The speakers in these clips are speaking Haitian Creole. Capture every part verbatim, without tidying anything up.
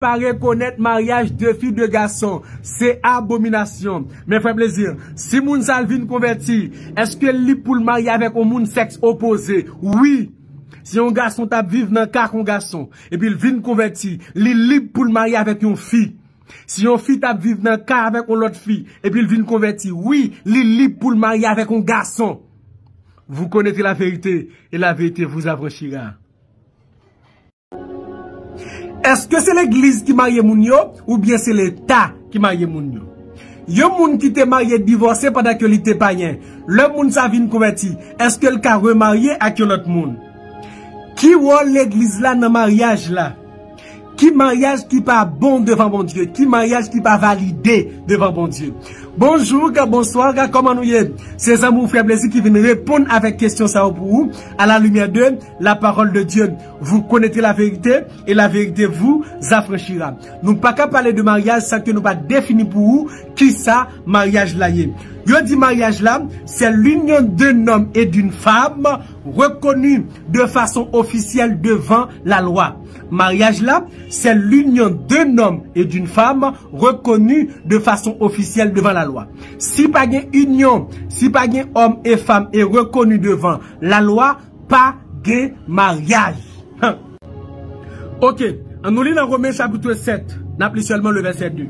pa rekonèt maryaj de fi, de gason. Se abominasyon. Men frè Plezi, si moun sa l vin konvèti, èske l lib pou l marye avèk yon moun sèks opoze? Wi. Si yon gason t ap viv nan kay ak yon gason, epi l vin konvèti, li lib pou l marye avèk yon fi. Si yon fi t ap viv nan kay avèk yon lòt fi, epi l vin konvèti, wi, li lib pou l marye avèk yon gason. Vous connaîtrez la vérité, et la vérité vous affranchira. Èske se legliz ki marye moun yo, oubyen se Leta ki marye moun yo? Yon moun ki te marye divòse pandan ke li te payen, lè moun sa vin konvèti, èske l ka remarye ak yon lòt moun? Ki wòl legliz la nan maryaj la? Ki maryaj ki pa bon devan Bondye? Ki maryaj ki pa valide devan Bondye? Bonjou, bonsoir, kòman nou ye? Se zanmi w frè Plezi ki vin reponn avèk kesyon sa yo pou ou, à la lumière de la parole de Dieu. Vous connaîtrez la vérité et la vérité vous affranchira. Nou pa ka pale de maryaj san ke nou pa defini pou ou kisa maryaj la ye. Yo di maryaj la, c'est l'union d'un homme et d'une femme reconnue de façon officielle devant la loi. Maryaj la, c'est l'union d'un homme et d'une femme reconnue de façon officielle devant la loi. Si pa gen inyon, si pa gen òm e fanm e rekoni devan lalwa, pa gen maryaj. Hum. Ok, ann nou li nan Romen chapit sèt, n ap li sèlman le vèsè de.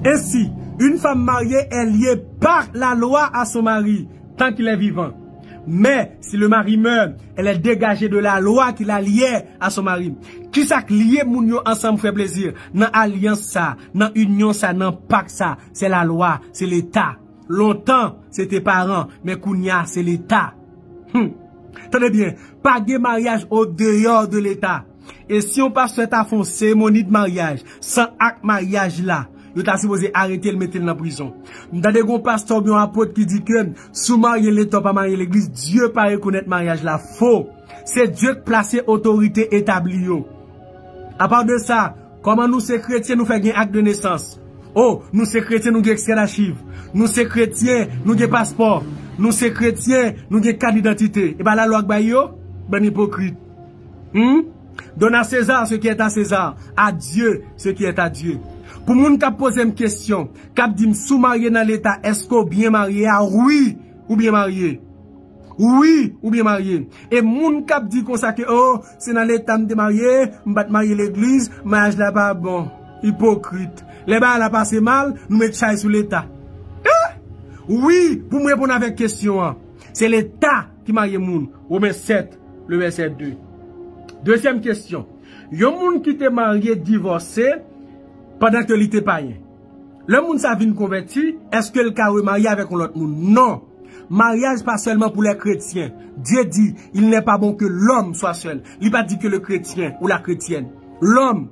Ainsi, une femme mariée est liée par la loi à son mari, tant qu'il est vivant. Mais si le mari meurt, elle est dégagée de la loi qui la liait à son mari. Kisa k lye moun yo ansanm, frè Plezi, nan alyans sa, nan inyon sa, nan pak sa? Se lalwa, se Leta. Lontan, se te paran, men kounye a, se Leta. Hmm. Tande byen, pa gen maryaj o deyò de Leta. E si yon pastè ta fè yon seremoni de maryaj san ak maryaj la, yo ta sipoze arete l, mete l nan prizon. M tande gon pastè oubyen yon apot ki di ke si w marye Leta, w pa marye legliz, Dye pa rekonèt maryaj la. Fo. Se Dye k plase otorite etabli yo. Apa de sa, kòman nou se kretyen, nou fè gen ak de nesans? O, nou se kretyen, nou gen ekstrè dachiv. Nou se kretyen, nou gen paspò. Nou se kretyen, nou gen kat idantite. E pa lalwa k bay yo? Bann ipokrit. Hmm? Donne à César ce qui est à César, à Dieu ce qui est à Dieu. Pou moun k ap poze m kesyon, k ap di m si w marye nan Leta, èske w byen marye a? Wi, ou byen marye. Wi, ou byen marye. E moun k ap di konsa ke, o, se nan Leta m te marye, m pa t marye legliz, maryaj la pa bon. Ipokrit. Lè bagay la pase mal, nou met chay sou Leta. Eh! Wi, pou m reponn avèk kesyon an. Se Leta ki marye moun. Women sèt, le vèsè de. Dezyèm kesyon. Yon moun ki te marye divòse pandan ke li te payen. Lè moun sa vin konvèti, èske l ka remarye avèk yon lòt moun? Non. Maryaj pa sèlman pou lè kretyen. Dye di, il n'est pas bon que l'homme soit seul. Li pa di ke le kretyen ou la kretyèn. Lòm.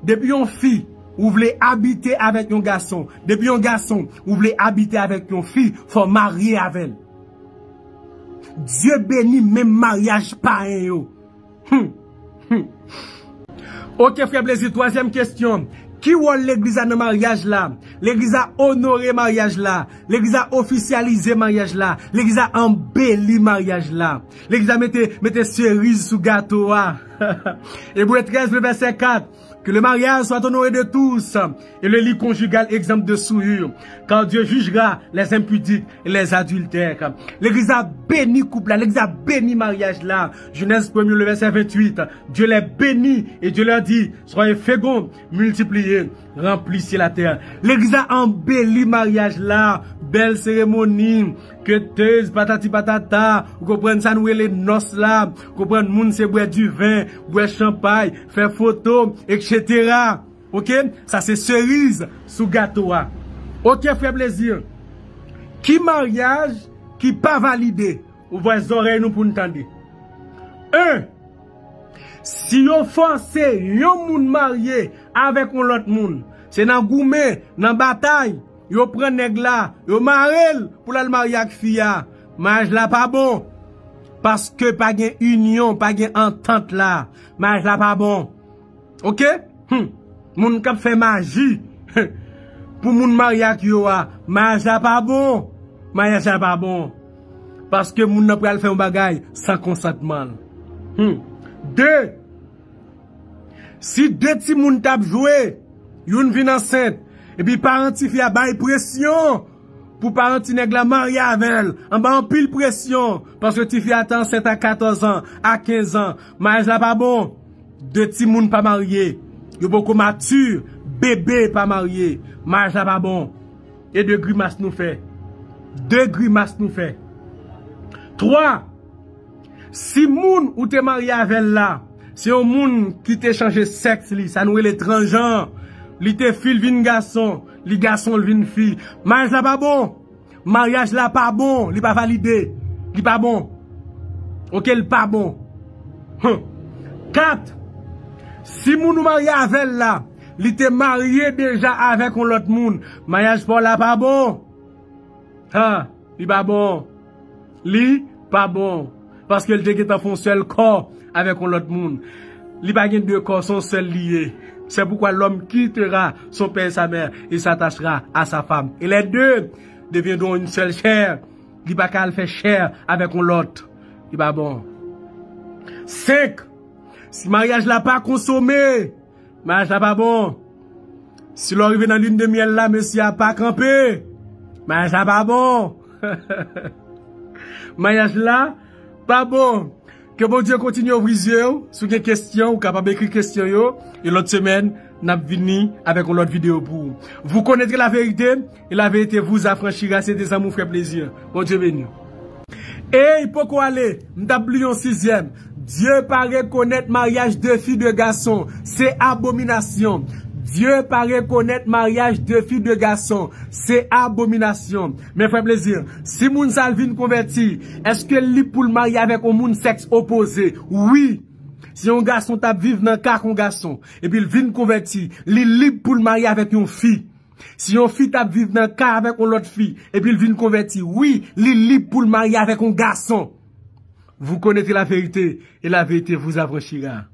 Depi yon fi, ou vle abite avèk yon gason. Depi yon gason, ou vle abite avèk yon fi, fò w marye avè l. Dye beni menm maryaj payen yo. Hmm. Hmm. Ok, frè Plezi, twazyèm kesyon. Ki wòl legliz la nan maryaj la? Legliz la onore maryaj la. Legliz la ofisyalize maryaj la. Legliz la anbeli maryaj la. Legliz la mete, mete seriz sou gato a. Ebre trèz, le vèsè kat. Que le mariage soit honoré de tous, et le lit conjugal exempt de souillure, car Dieu jugera les impudiques et les adultères. Legliz la beni koup la, legliz la beni maryaj la. Jenèz premye, le vèsè venntuit. Dieu les bénit et Dieu leur dit, soyez féconds, multipliez, remplissez la terre. Legliz la anbeli maryaj la, bèl seremoni, ketez, patati patata, ou konprann sa nou rele nòs la, ou konprann moun se bwè diven, bwè chanpay, fè foto, etsetera. Ok? Sa se seriz sou gato a. Ok, frè Plezi. Ki maryaj ki pa valide? Ouvè zòrèy nou pou n tande. En, si yo fòse yon moun marye avèk yon lòt moun, se nan goumen, nan batay, yo pran nèg la, yo mare l pou l al marye ak fi a. Maryaj la pa bon. Paske pa gen inyon, pa gen antant la. Maryaj la pa bon. Ok? Hmm. Moun k ap fè maji pou moun marye ak yo a, maryaj la pa bon. Maryaj la pa bon. Paske moun nan pral fè yon bagay san konsantman l. Hmm. De, Si de timoun t ap jwe, youn vin ansent, epi paran tifi a bay presyon pou paran ti nèg la marye avè l, anba anpil presyon, paske tifi a te ansent a katòz an, a kenz an, maryaj la pa bon. De timoun pa marye, yo poko mati, bebe pa marye, maryaj la pa bon. E de grimas nou fè. De grimas nou fè. Twa, si moun ou te marye avè l la, se yon moun ki te chanje sèks li, sa nou rele transjan, li te fi l vin gason, li gason l vin fi, maryaj la pa bon. Maryaj la pa bon, li pa valide, li pa bon. Oke, li pa bon. Hum. Kat, si moun ou marye avè l la, li te marye deja avèk yon lòt moun, maryaj pa w la pa bon. Ha, li pa bon. Li pa bon. Paske l te gentan fè yon sèl kò avèk yon lòt moun. Li pa gen de kò, se yon sèl li ye. C'est pourquoi l'homme quittera son père et sa mère et s'attachera à sa femme. Et les deux deviendront une seule chair. Li pa ka al fè chè avèk yon lòt. Li pa bon. Senk, si maryaj la pa konsome, maryaj la pa bon. Si lè w rive nan lin de myèl la, mesye a pa kanpe, maryaj la pa bon. Maryaj la pa bon. Ke Bondye kontinye ouvri zye w. Si w gen kesyon, ou kapab ekri kesyon yo. E lòt semèn, n ap vini avèk yon lòt videyo pou ou. Vous connaîtrez la vérité, et la vérité vous affranchira. Se te zanmi w, frè Plezi. Bondye beni w. Ey, poko ale, m t ap li yon sizyèm. Dye pa rekonèt maryaj de fi de gason. Se abominasyon. Dye pa rekonèt maryaj de fi de gason. Se abominasyon. Men frè Plezi, si moun sa l vin konvèti, èske l lib pou l marye avèk yon moun sèks opoze? Wi. Si yon gason t ap viv nan ka ak yon gason, epi l vin konvèti, li lib pou l marye avèk yon fi. Si yon fi t ap viv nan ka avèk yon lòt fi, epi l vin konvèti, wi, li lib pou l marye avèk yon gason. Vous connaîtrez la vérité, et la vérité vous affranchira.